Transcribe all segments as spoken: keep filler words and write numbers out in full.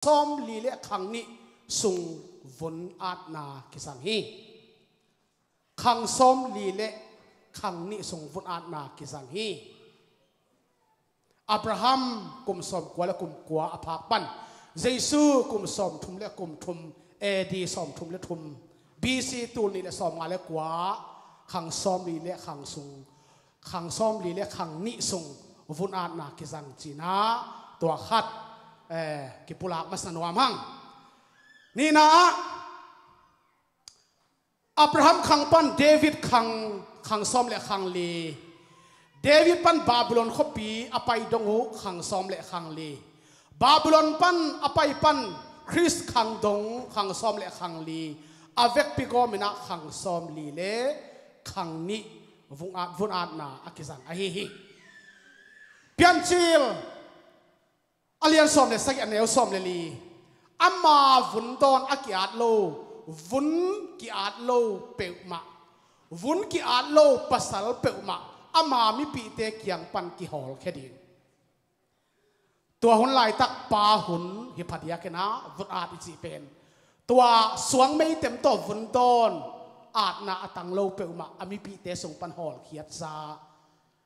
sawmli le khang nih sung vun atna kizang hi. Khang sawmli le khang nih sung vun atna kizang hi. Abraham kum sawmkua le kum kua a phak pan, Jesu kum sawmthum le kum thum, A D sawmthum le thum, B C tul nih le sawmnga le kua, khang sawmli le khang sung, khang sawmli le khang nih sung vun atna kizang cihna, tua khat, eh, kipulak masa nuam hang. Nihna ah, Abraham khang pan David khang, khang sawm le khang li. David pan Babylon khuapi a pai dong uh khang sawm le khang li. Babylon pan a pai pan Khrist khang dong khang sawm le khang li. A vekpi gawm inah khang sawmli le khang nih vun at, vun atna a kizang ahi hi. Piancil a lian sawm le sagih a neu sawm le li. Ama vun dawn a ki-at lo, vun ki-at lo peuhmah, vun ki-at lo pasal peuhmah ama mipihte kiang pan kihawlkhia ding. Tua hun laitak pa hun hi phadiak inah vun at i cih pen, tua suangmei tem tawh vun dawn atna a tang lo peuhmah a mipihte sung pan hawlkhiat za.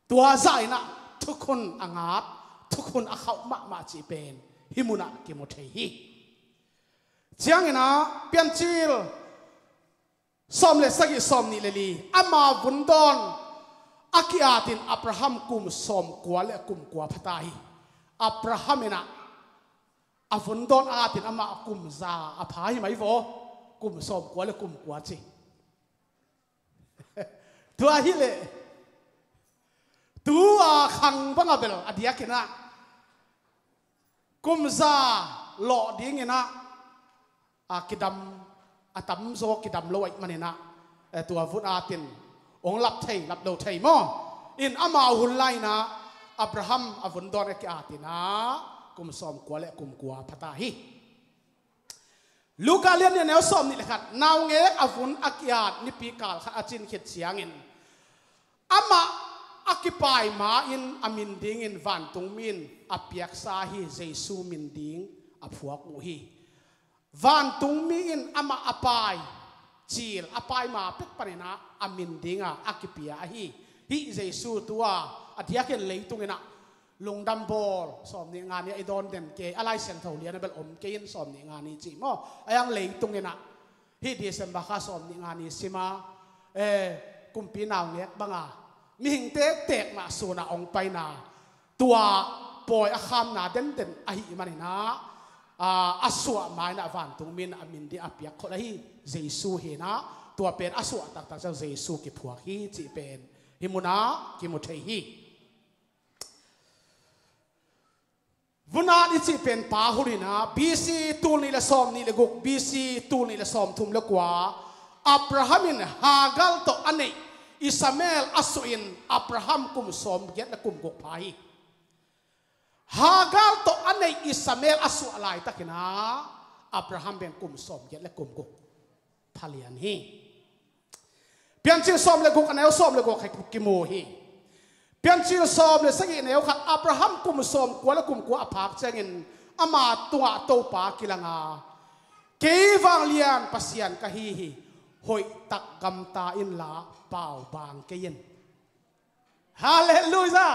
Tua zah inah thukhun a ngat, thukhun a khauh mahmah cih pen hih munah kimu thei hi. Ciang inah Piancil sawm le sagih sawm nih le li, ama vun dawn a ki-atin Abraham kum sawmkua le kum kua pha ta hi. Abraham inah a vun dawn atin amah kum za a pha hi mai vaw, kum sawmkua le kum kua ci. Tua hileh tua khang bang a bel a diak inah kum za lawh ding inah a kidam, a tamzaw kidam lo ahih man inah, eh, tua vun atin hong lap thei, lap lo thei maw? In amau hun lai inah Abraham a vun dawn a ki-at inah kum sawmkua le kum kua pha ta hi. Luka lian nih a neu sawm nih le khat, naungek a vun a ki-at nipi kal khat a cin khit ciangin amah a kipai ma-in a min dingin vantungmi in a piaksa hi. Jesu min ding a phuak uh hi. Vantungmi in amah a pai cil, a pai ma pek pan inah a min dinga a kipia ahi. Hih Jesu tua a diakin leitung inah lungdam bawl, sawm nih nga ni a i dawn den kei, a Lai Siangtho lian a bel om kei in sawm nih nga ni cih maw? A yang leitung inah hih December kha sawm nih nga ni sima, eh, kumpi naungek banga mihing tektek mah sunah hong paina, tua pawi a khamna denden ahih man inah, a, a suah ma inah vantungmi in a min ding a piak khol ahi Jesu hi inah, tua pen a suah taktak ciang Jesu kiphuak hi cih pen hih munah kimu thei hi. Vun at i cih pen pa hun inah B C tul nih le sawm nih le guk, B C tul nih le sawm thum le kua, Abraham in Hagar tawh a neih Ishmael a suahin Abraham kum sawm giat le kum guk pha hi. Hagar tawh a neih Ishmael a suah laitak inah Abraham pen kum sawm giat le kum guk pha lian hi. Piancil sawm le guk a neu sawm le guk ah kimu hi. Piancil sawm le sagih neu khat, Abraham kum sawmkua le kum kua a phak ciangin ama tungah Topa kilanga, kei vanglian Pasian ka hi hi, hoih tak gamta inla paubang kei in. Halleluiah.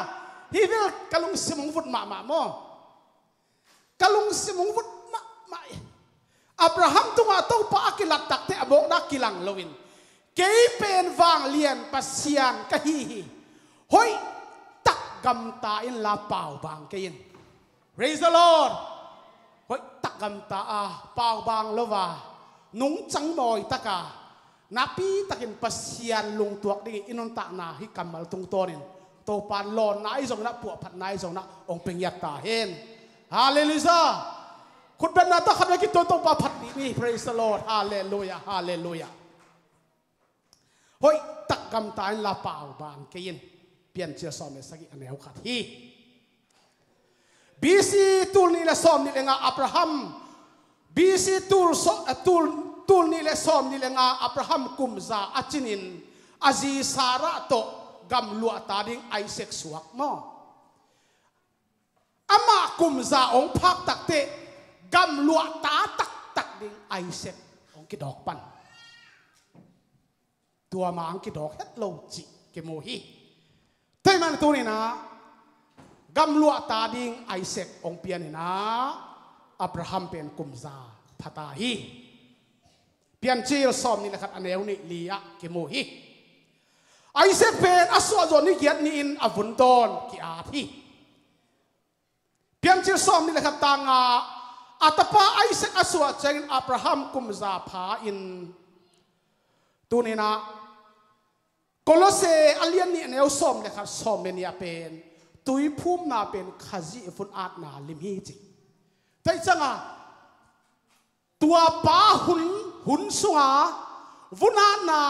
Hih bel ka lungsim hong vut mahmah maw? Ka lungsim hong vut mahmah hi. Abraham tungah Topa a kilat takte a mawkna kilang loin, kei pen vanglian Pasian ka hi hi, hoih tak gamta inla paubang kei in. Praise the Lord. Hoih tak gamta a, paubang lo a, nungcang mawi taka, nakpi takin Pasian lungtuak dingin i nuntakna hih kammal tungtawnin Topa in lawnna ahi zongin ah, puahphatna ahi zongin ah hong pia ngiat ta hen. Halleluiah. Khutbetna tawh khat vei kituak, Topa phat dih ni. Praise the Lord. Halleluiah. Halleluiah. Hoih tak gamta inla paubang kei in. Piancil sawm le sagih a neu khat hi. B C tul nih le sawm nih le nga Abraham, B C tul so-, eh, tul, tul nih le sawm nih le nga Abraham kum za a cinin a zi Sarah tawh gamluah ta ding Isaac suak maw? Amah kum za hong phak takteh Gamluahta taktak ding Isaac hong kidawk pan, tua mah hong kidawk het lo cih kimu hi. Tua ahih manin tuni-in ah gamluahta ding Isaac hong pian in ah Abraham pen kumza pha ta hi. Piancil sawmnih le khat a neu nih li ah kimu hi. Isaac pen a suah zawh ni giat ni-in a vun dawn ki-at hi. Piancil sawmnih le khat tang nga, a tapa Isaac a suah ciangin Abraham kumza pha-in, tuni-in ah Kolose a lian nih a neu sawm le khat, sawm le nih ah pen tuiphumna pen Khazih vun-atna lim hi ci. Tua ahih ciangin tua pa hun, hun sunga vun-atna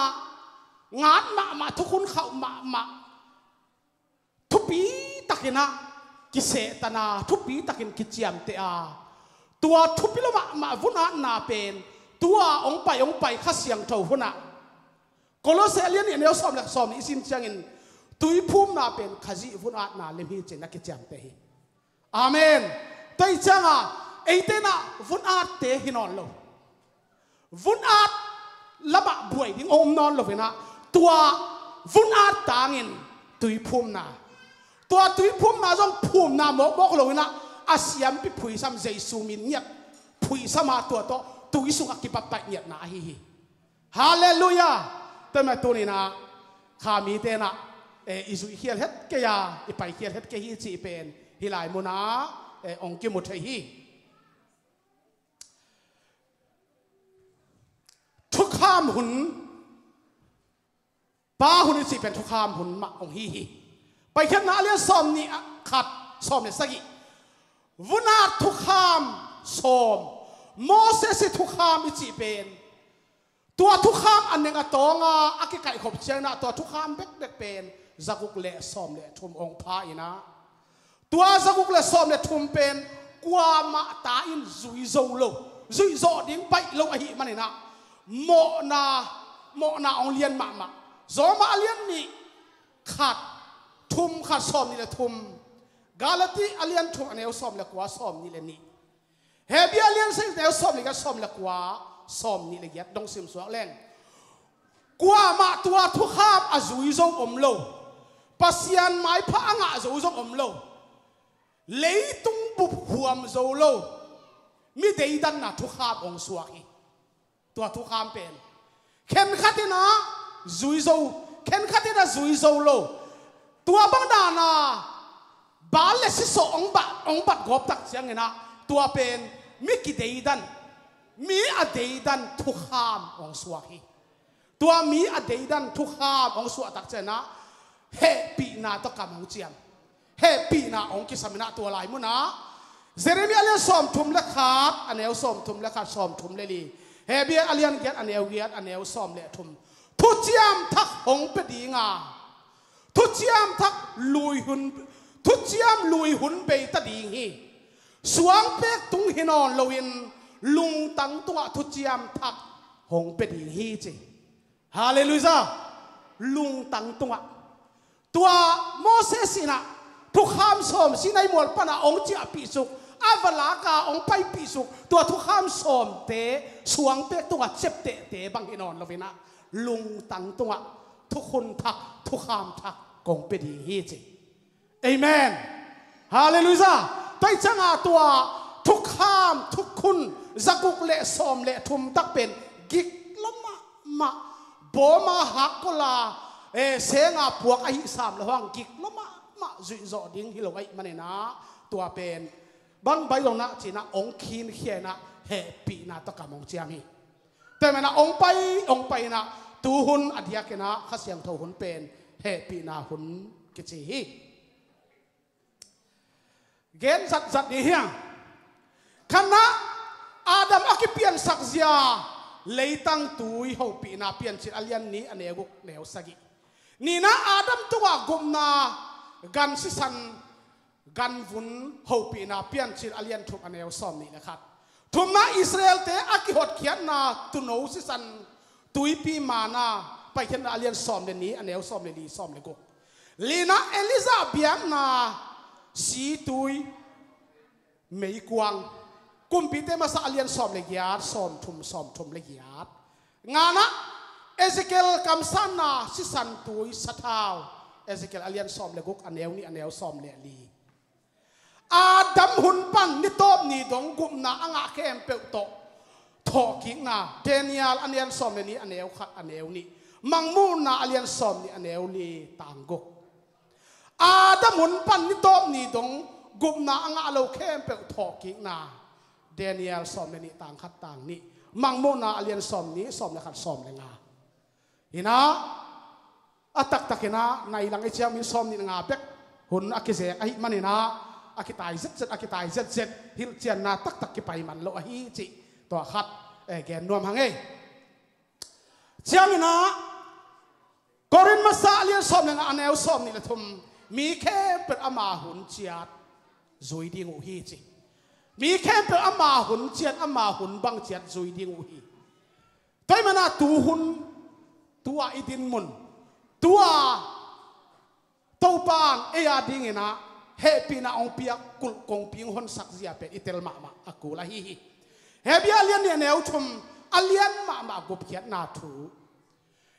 ngat mahmah, thukhun khauh mahmah, thupi takin ah kisehtan a, thupi takin kiciamteh a, tua thupi lua mahmah vun-atna pen tua hong pai, hong pai Kha Siangtho hun ah, Kolose a lian nih a neu sawm le sawm nih i sim ciangin tuiphumna pen Khazih vun-atna lim hi ci-in a kiciamteh hi. Amen. Tua ahih ciangin eite in ah vun-atte hi nawn lo. Vun-at lamah buai ding om nawn lo-in ah tua vun-at tangin tuiphumna, tua tuiphumna zong phumna mawkmawk lo-in ah a siampi phuisam, Jesu min ngiat phuisam a, tua tawh tui sungah kibaptaih ngiatna ahi hi. Halleluiah. Tua ahih manin tuni-in ah kha mite in ah, eh, i zuihkhial het kei a, i paikhial het kei hi cih pen hih lai munah, eh, hong kimu thei hi. Thukham hun, pa hun i cih pen thukham hun mah hong hi hi. Paikhiatna a lian sawmnih le khat, sawm le sagih, vun-at thukham sawm, Moses i thukham i cih pen, tua thukham a neng a tawng a a kikaihkhop ciangin ah tua thukham bekbek pen zaguk le sawm le thum hong pha-in ah, tua zaguk le sawm le thum pen kuamah ta in zui zo lo, zuih zawh ding baih lo ahih manin ah mawhna, mawhna hong lian mahmah. Roma a lian nih, khat, thum, khat, sawmnih le thum. Galati a lian thum a neu sawm le kua, sawmnih le nih. Hebru a lian sagih a neu sawmnih le giat, sawm le kua, sawmnih le giat dong simsuak leng, kuamah tua thukham a zui zo om lo, Pasian maipha a ngah zo zong om lo, leitung bup huam zo lo mi deidanna thukham hong suak hi. Tua thukham pen khenkhat in ah zui zo, khenkhat in ah zui zo lo. Tua bang dan a bal le sisawh hong bat, hong bat gawp tak ciangin ah tua pen mi kideidan, mi a deidan thukham hong suak hi. Tua mi a deidan thukham hong suah tak ciangin ah hehpihna tawh kam hong ciam, hehpihna hong kisam in ah tua lai munah Jeremiah a lian sawmthum le khat a neu sawmthum le khat, sawmthum le li. Hebru a lian giat a neu giat, a neu sawm le thum. Thuciam thak hong pia ding a, thuciam thak lui hun, thuciam lui hun bei ta ding hi. Suangpek tung hi nawn loin lungtang tungah thuciam thak hong pia ding hi ci. Halleluiah. Lungtang tungah. Tua Moses in ah thukham sawm Sinai mual panah hong ciahpih suk, a va lak a hong paipih suk, tua thukham sawmte suangpek tungah ciaptehte bang hi nawn loin ah lungtang tungah thukhun thak, thukham thak kong pia ding hi ci. Amen. Halleluiah. Tua ahih ciangin tua thukham, thukhun zaguk le sawm le thum tak pen gik lua mahmah, bawm a hakkol a, eh, seng a puak ahih sam lo hang gik lua mahmah, zuih zawh ding hi lo ahih manin ah tua pen bang baih lo na ci-in ah hong khinkhia in ah hehpihna tawh kam hong ciam hi. Tua ahih manin ah hong pai, hong pai in ah tu hun a diakin ah Kha Siangtho hun pen hehpihna hun kici hi. Gen zatzat ni hiang. Khat na, Adam a kipiansak zia leitang tui hopihna, Piancil a lian nih a neu guk, neu sagih. Nihna, Adam tungah gupna gan sisan, gan vun hopihna, Piancil a lian thum a neu sawmnih le khat. Thumna, Israelte a kihotkhiatna tuuno sisan, tuipi manna, Paikhiatna a lian sawm le nih a neu sawm le li, sawm le guk. Lina, Elijah biakna situi meikuang. Kumpite masa a lian sawm le giat, sawm thum, sawm thum le giat. Ngana, Ezekiel kamsanna sisan tui sathau. Ezekiel a lian sawm le guk, a neu nih, a neu sawm le li. Adam hun pan ni tawp ni dong gupna a ngah khempeuh tawh thawhkikna. Daniel a lian sawm le nih, a neu khat, a neu nih. Mangmuhna a lian sawm nih, a neu li, tang guk. Adam hun pan ni tawp ni dong gupna a ngah lo khempeuh thawhkikna. Daniel sawm le nih, tang khat, tang nih. Mangmuhna a lian sawm nih, sawm le khat, sawm le nga. Hi na, a taktak hi na, nai lang i ciam in sawm nih le nga bek hun a kizek ahih manin a, a kitai zetzet, a kitai zetzet, hilhcianna taktak kipai man lo ahi cih tua khat, eh, gen nuam hang ei. Ciangin a, Korin masa a lian sawm le nga, a neu sawm nih le thum, mi khempeuh ama hun ciat zui ding uh hi ci. Mi khempeuh ama hun ciat, ama hun bang ciat zui ding uh hi. Tua ahih manin a tu hun, tua i dinmun, tua Topa'n ei a dingin a hehpihna hong piak kulh kongpi hong honsak zia pen i tel mahmah a kul ahi hi. Hebru a lian nih, a neu thum, a lian mahmah gupkhiatna thu.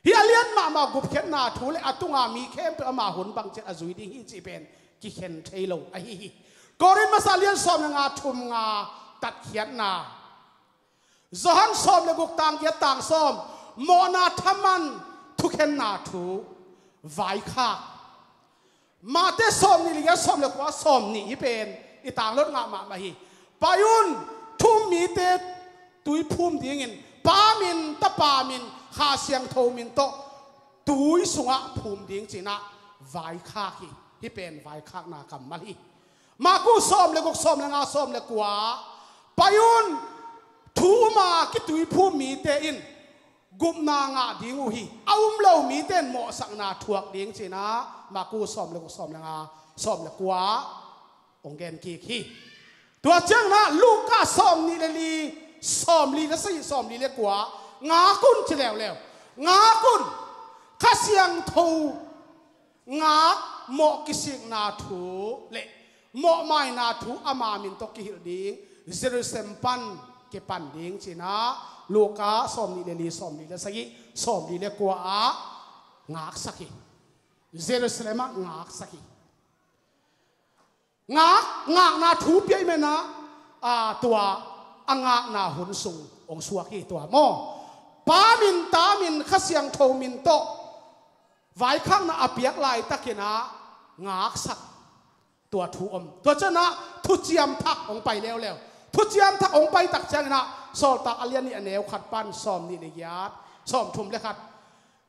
Hih a lian mahmah gupkhiatna thu le a tunga mi khempeuh ama hun bang ciat a zui ding hi cih pen kikhen thei lo ahi hi. Korin masa a lian sawm le nga, thum, nga, tatkhiatna. Johan sawm le guk, tang giat, tang sawm, mawhna thaman thukhenna thu, vaikhak. Mate sawm nih le giat, sawm le kua, sawm nih, hih pen i tanglut ngah mahmah hi. Pai un, thu um mite tui phum dingin Pa min, Tapa min, Kha Siangtho min tawh tui sungah phum ding ci-in a vaikhak hi. Hih pen vaikhakna kammal hi. Marku sawm le guk, sawm le nga, sawm le kua, pai un, thu um a kituiphum mite in gupna ngah ding uh hi. A um lo mite in mawhsakna thuak ding ci-in a, Marku sawm le guk, sawm le nga, sawm le kua hong gen kik hi. Tua ciangin a, Luka sawm nih le li, sawm li le sagih, sawm li le kua, ngak un ci leuleu. Ngak un, Kha Siangtho ngak, mawh kisikna thu le mawhmaina thu ama min tawh kihilh ding Jerusalem pan kipan ding ci-in a, Luka sawm nih le li, sawm li le sagih, sawm li le kua ah ngaksak hi. Jerusalem ah ngaksak hi. Ngak, ngakna thu piak i menah, a, tua a ngakna hun sung hong suak hi tua maw. Pa min, Ta min, Kha Siangtho min tawh vaikhakna a piak laitakin a ngaksak tua thu om. Tua ciangin a thuciam thak hong pai leuleu. Thuciam thak hong pai tak ciangin a Sawltak a lian nih a neu khat pan sawm nih le giat, sawm thum le khat.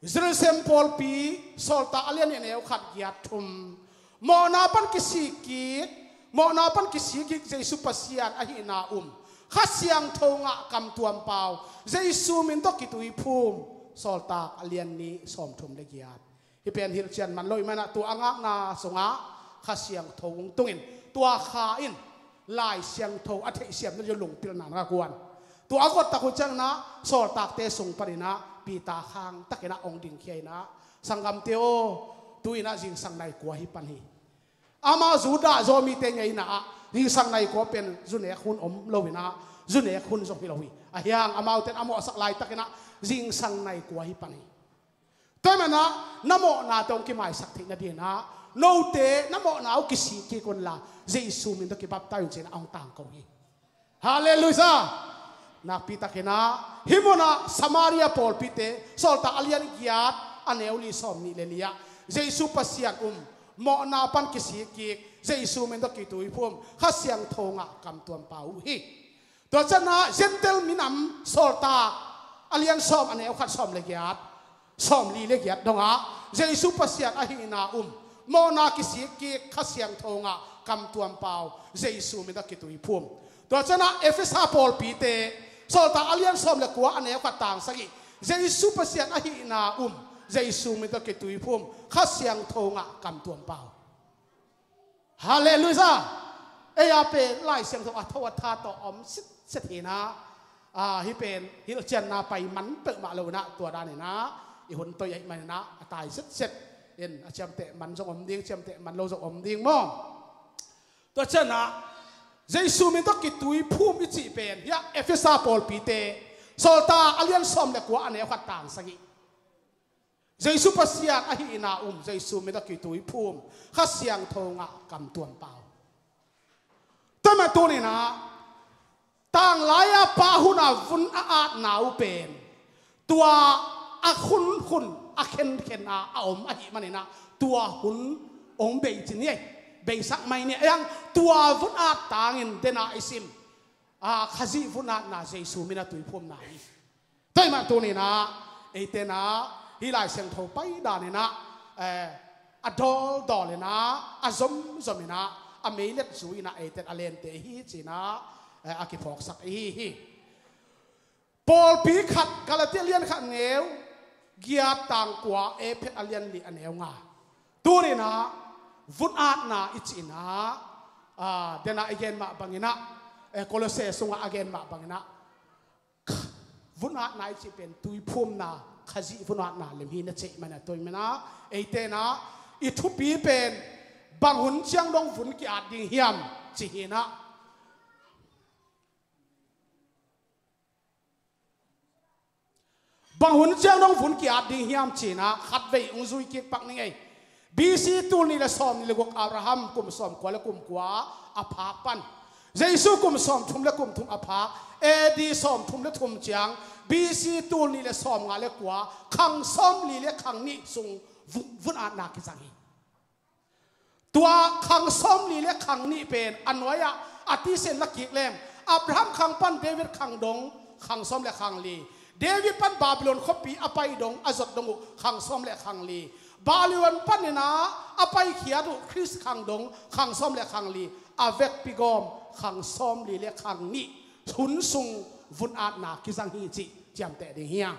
Jerusalem pawlpi, Sawltak a lian nih a neu khat, giat thum. Mawhna pan kisik kik, mawhna pan kisik kik Jesu Pasian ahihna um. Kha Siangtho ngah, kamtuam pau, Jesu min tawh kituiphum. Sawltak a lian nih, sawm thum le giat. Hih pen hilhcian man lo i manah tua a ngakna sungah Kha Siangtho hong tungin tua kha in Lai Siangtho a theihsiam na zia lungpilna na kuan. Tua a gawt tak uh ciangin a Sawltakte sung panin a Peter khang takin a hong dingkhia in a, sanggamte aw, tu-in a zingsang nai kua hi pan hi. Amau Judah zaw mite ngeina ah zingsang nai kua pen zu nek hun om lo in a, zu nek hun zong hi lo hi. Ahi hang amaute in a mawhsak laitakin a zingsang nai kua hi pan hi. Tua ahih manin a na mawhna tawh hong kimaisak theih nadingin a note na mawhna uh kisik kik unla Jesu min tawh kibaptai un ci-in a hong tangko hi. Halleluiah! Nakpi takin a hih munah Samaria pawlpite, Sawltak a lian giat, a neu li, sawm nih le li ah Jesu Pasian um, mawhna pan kisik kik, Jesu min tawh kituiphum, Kha Siangtho ngah, kamtuam pau uh hi. Tua ciangin a Gentile minam, Sawltak a lian sawm, a neu khat, sawm le giat, sawm li le giat dongah Jesu Pasian ahihna um, mawhna kisik kik, Kha Siangtho ngah, kamtuam pau, Jesu min tawh kituiphum. Tua ciangin a Efesa pawlpite, Sawltak a lian sawm le kua, a neu khat, tang sagih, Jesu Pasian ahihna um, Jesu min tawh kituiphum, Kha Siangtho ngah, kamtuam pau. Halleluiah! Ei a pen Lai Siangtho a tho a tha tawh om sitset hi in a, a, hih pen hilhcianna pai man peuhmah lo in a, tua danin a i hun toi ahih manin a, a tai setset in a ciamteh man zong om ding, ciamteh man lo zong om ding maw. Tua ciangin a Jesu min tawh kituiphum i cih pen hiah Efesa pawlpite, Sawltak a lian sawm le kua, a neu khat tang sagih. Jesu Pasian ahihna um, Jesu min tawh kituiphum, Kha Siangtho ngah, kam tuam pau. Tua mah tuninah tanglai-a Pa hun a vun a atna uh pen tua a khunkhun a khenkhen a a om ahih maninah tua hun hong bei ci ni ei. Beisak mai ni ei. Ang tua vun at tangin dena i sim a Khazih vun atna Jesu min a tuiphumna hi. Tua mah tuninah eitenah hih Lai Siangtho pai daninah eh, a dawldawlinah a zomzominah a meilet zuinah eiten a lente hi cinah eh, a kiphawksak ihi hi. Pawlpi khat, Galatia lian khat neu giat tang kua, Efesa lian li a neu nga. Tuninah vun atna i cihnah ah, dena i gen mah banginah eh, Kolose sungah a gen mah banginah vun atna i cih pen tuiphumna, Khazih vun atna lim hi na cih mana tuimana eitenah i thupi pen bang hun ciang dong vun ki-at ding hiam cih hinah. Bang hun ciang dong vun ki-at ding hiam cinah khatvei hong zui kik pak ning ei. B C tul nih le sawm nih le guk, Abraham kum sawm kua le kum kua a phak pan, Jesu kum sawm thum le kum thum a phak, A D sawm thum le thum ciang, B C tul nih le sawm nga le kua, khang sawm li le khang nih sung vun, vun atna kizang hi. Tua khang sawm li le khang nih pen a nuai-ah a tisen la kik leng, Abraham khang pan David khang dong khang sawm le khang li, David pan Babylon khuapi a pai dong a zot dong uh khang sawm le khang li, Babylon paninah a paikhiat uh Khrist khang dong khang sawm le khang li, a vekpi gawm khang sawm li le khang nih hun sung vun atna kizang hi cih ciamteh ding hi a.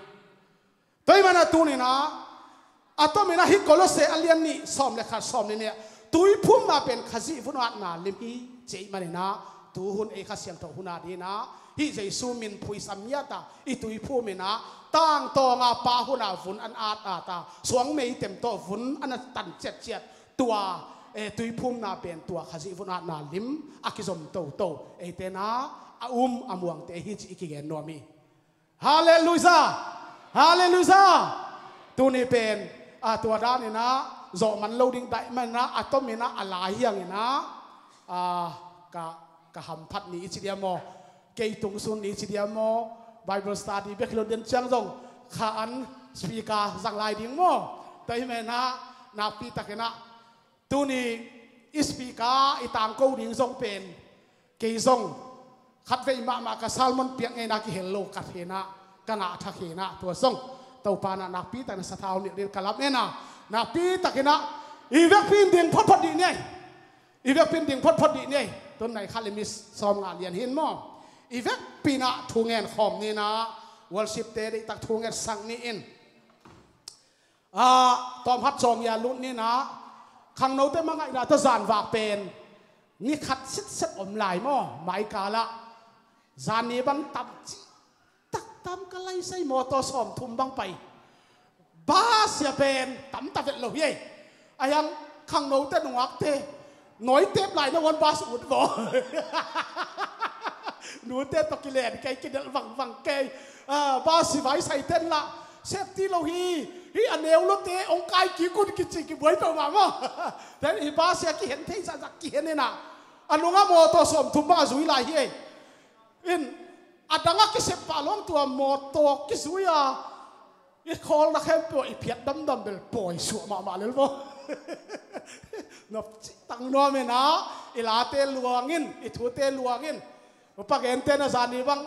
Tua hi mana tuninah a tominah hih Kolose a lian nih sawm le khat sawm le nih ah tuiphumna pen Khazih vun atna lim hi cih maninah tuhun ei Kha Siangtho hun a dinah hih Jesu min phuisam miata i tuiphuminah tangtawnga Pa hun a vun an at ata suang meitem tawh vun an a tan ciatciat tua eh, tuiphumna pen tua Khazih vun atna lim a kizom toto eitenah a um a muangte hi cih i kigen nuam hi. Halleluiah! Halleluiah! Tuni pen a tua daninah zawh man lo ding daih maninah a tominah a lai hianginah a ka, ka hamphat ni i ci diam maw, kei tungsun ni i ci diam maw, Bible study bek hi lo den ciang zong kha an speaker zang lai ding maw. Tua hi menah nakpitakinah tuni i speaker i tangko ding zong pen kei zong khatvei mahmah ka sermon piak ngeina kihel lo ka hinah ka ngah thak hinah tua zong Topa nah nakpitakin sathau nilh ding ka lam nena nakpitakinah i vekpi in ding photphot dih ni ei. I vekpi in ding photphot dih ni ei. Tun nai khat le mi sawm nga lian hin maw, i vekpi nah thu ngen khawm ninah worship te deihtak thu ngetsak ni in. Ah, tawmkhat cawmia lut ninah khangnote mangaihna tawh zanvak pen ni khat sitset om lai maw. Maikalah zanni bang tam cih taktam ka laisai mawtaw sawmthum bang pai. Bus ah pen tamta vet lo hi ei. A hiang khangnote nungakte Nawitep lai na huan bus ut vaw. Nute tawh kilen kei kidelh vangvang kei. Ah, bus hi vai saiten lah safety lo hi. Hi a neu lote hong kai kik un kici kibuai peuhmah maw. Then hi bus hi a kihen thei zahzah kihen inah a nungah mawtaw sawmthum bang a zui lai hi ei. In a dangah kisep pah lawm tua mawtaw kizui a i khawlna khempeuh i phiat damdam bel pawi suah mahmah lel maw. Nopcih tang nuam inah i late luangin i thute luangin upa gente na zani bang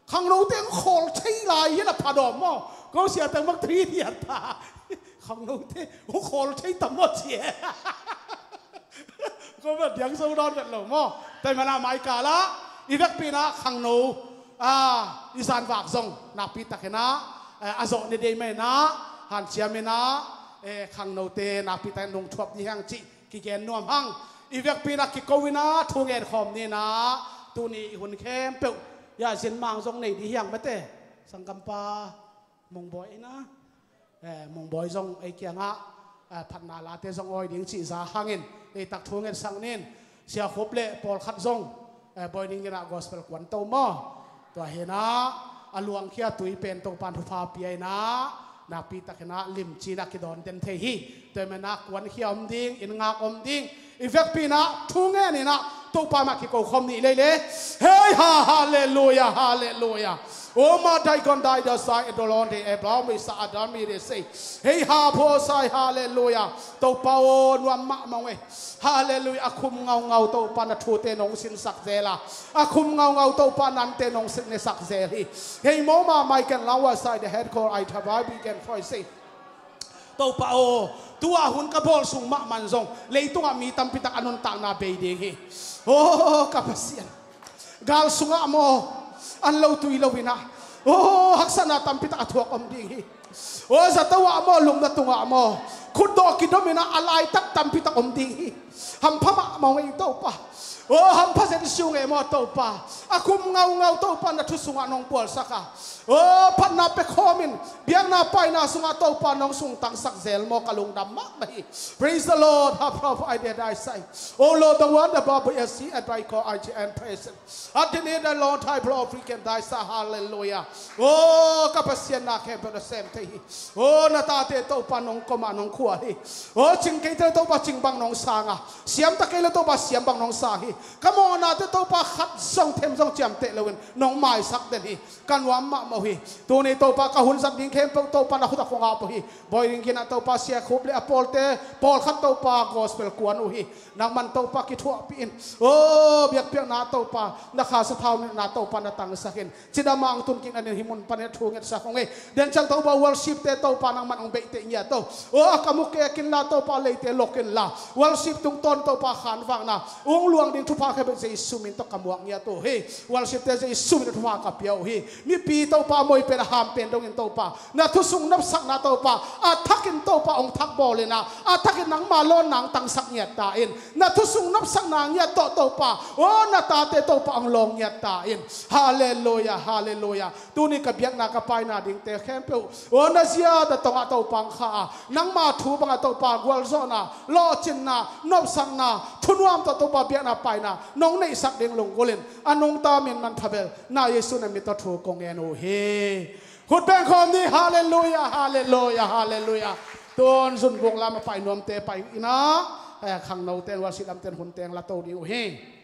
khangnote hong khawl thei lai hi na phadawm maw. Ko siatang bang tui hiat ta khangnote hong khawl thei tam maw cie. Ko bel diang zo dawn vet lo maw. Tua hi manah maikalah i vekpi nah khangno ah, i zanvak zong nakpitakinah eh, a zawh ni dei mah inah hanciam inah eh, khangnote nakpitakin lungthuap dih hiang cih kigen nuam hang. I vekpi nah kiko inah thu ngen khawm ninah tuni i hun khempeuh ia zinmang zong nei dih hiang mate. Sanggampa Mongbawi inah eh, Mongbawi zong ei kiangah eh, phatna late zong awi ding cih za hangin ei tak thu ngetsak nin. Sia Khup le pawlkhat zong Eh, Bawi Ding Gin ah gospel kuan to maw? Tua hi inah a luangkhia tui pen Topa'n thupha pia inah nakpi tak inah limci inah kidawn den thei hi. Tua hi manah kuankhia om ding, inn ngak om ding, i vekpi inah thu ngen inah Topa mah kiko khawm ni lei le. Hei ha, halleluia, halleluia. O ma dai gon dai da sai e dolon de e blau mi sa adan mi de sei. Hei ha pho sai, halleluia. Topa aw, nuam mahmah ung ei. Halleluia. A khum ngaungau Topa na thute nong sinsak zel a, a khum ngaungau Topa nante nong sinnesak zel hi. Hei maw, ma mai ken lau a sai de het khawl ai tha bai bi ken khoi sei. Topa aw, tua hun ka bawl sung mahmah zong leitungah mi tampi tak a nuntakna bei ding hi. Aw ka Pasian, gal sungah maw an lo tui lo inah, aw haksatna tampi tak a thuak om ding hi. Aw zato ah maw, lumna tungah maw khutdawh kidom inah a laitak tampi tak om ding hi. Hampha mahmah ung ei Topa. Aw hampha zetsi ung ei maw Topa. A khum ngaungau Topa na thu sungah nong pualsak a, aw phatna pia khawm in biakna paina sungah Topa nong sungtangsak zel maw, ka lungdam mahmah hi. Praise the Lord. Ha pha pha ai de dai sai. Oh Lord, the one above the sea and by call I G N present. At the need a long time for African dai sa, halleluia. Aw ka Pasian, na khempeuh na sem thei hi. Aw na tate Topa nong kom a nong khual hi. Aw cing kei te Topa cing bang nong sang a, siam ta kei le Topa siam bang nong sang hi. Ka mawhnate Topa khat zong them zong ciamteh loin nong maisak den hi. Ka nuam mahmah uh hi. Tuni Topa ka hun zat ding khempeuh Topa na khut ah kong ap uh hi. Bawi Ding Gin ah Topa sia khup le a pawlte pawlkhat Topa gospel kuan uh hi. Nangman Topa kithuahpih in. Aw biakpiakna Topa na kha sathau nina Topa na tangsak in. Cidam a ang tun kik na nin hi mun panin a thu ngetsak ung ei. Denciang Topa worship te Topa nangman ong beih teh ngiat aw. Aw a ka mu kek inla Topa leite lok inla worship tungtawn Topa khanvakna ung luang ding thupha khe beh Jesu min tawh ka muak ngiat uh hi. Worship te Jesu min a thupha ka pia uh hi. Mipi Topa moi pen a ham pen dongin Topa na thu sung nopsakna Topa a thakin Topa ong thak bawl inah a thakin nangma lawnna ong tangsak ngiat ta in. Na thu sung nopsakna ngiat tawh Topa aw na tate Topa ong lawng ngiat ta in. Halleluia, halleluia. Tuni ka biakna ka paina dingte khempeuh aw na zia da tongah Topa ang kha a, nangma thu bangah Topa gualzawhna, lawhcinna, nopsakna, thunuam tawh Topa biakna paina nong neihsak ding lunggulhin a nungta min manpha bel na Jesu na mit tawh thu kong ngen uh hi. Khut beng khawm ni. Halleluia, halleluia, halleluia. Tun zunbuk lam a pai nuamte pai inah, eh, khangnote in worship lamte in hun teng la to ding uh hi.